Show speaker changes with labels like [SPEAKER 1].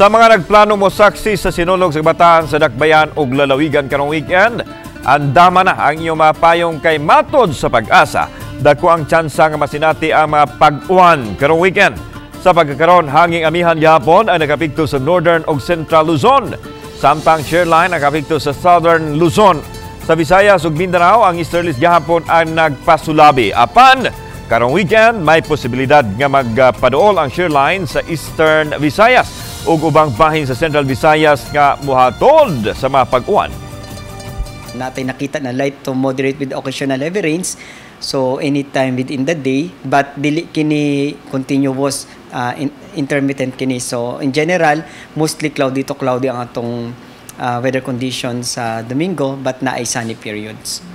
[SPEAKER 1] Sa mga nagplano mo saksi sa Sinulog sa Kabataan sa Dakbayan ug Lalawigan karong weekend, andama na ang inyong mga payong kay matod sa PAGASA, dako ang tsansa nga masinati ang mga pag-uwan karong weekend. Sa pagkakaron, hanging amihan gihapon ang nakapikto sa Northern ug Central Luzon. Samtang shear line nakapikto sa Southern Luzon. Sa Visayas ug Mindanao, ang easterlies gihapon ang nagpasulabi. Apan, karong weekend, may posibilidad nga magpaduol ang shear line sa Eastern Visayas ug ubang bahin sa Central Visayas nga muhatod sa mga pag-uwan.
[SPEAKER 2] Natay nakita na light to moderate with occasional heavy rains. So anytime within the day, but dili kini continuous, intermittent kini. So in general, mostly cloudy to cloudy ang atong weather conditions sa Domingo, but naay sunny periods.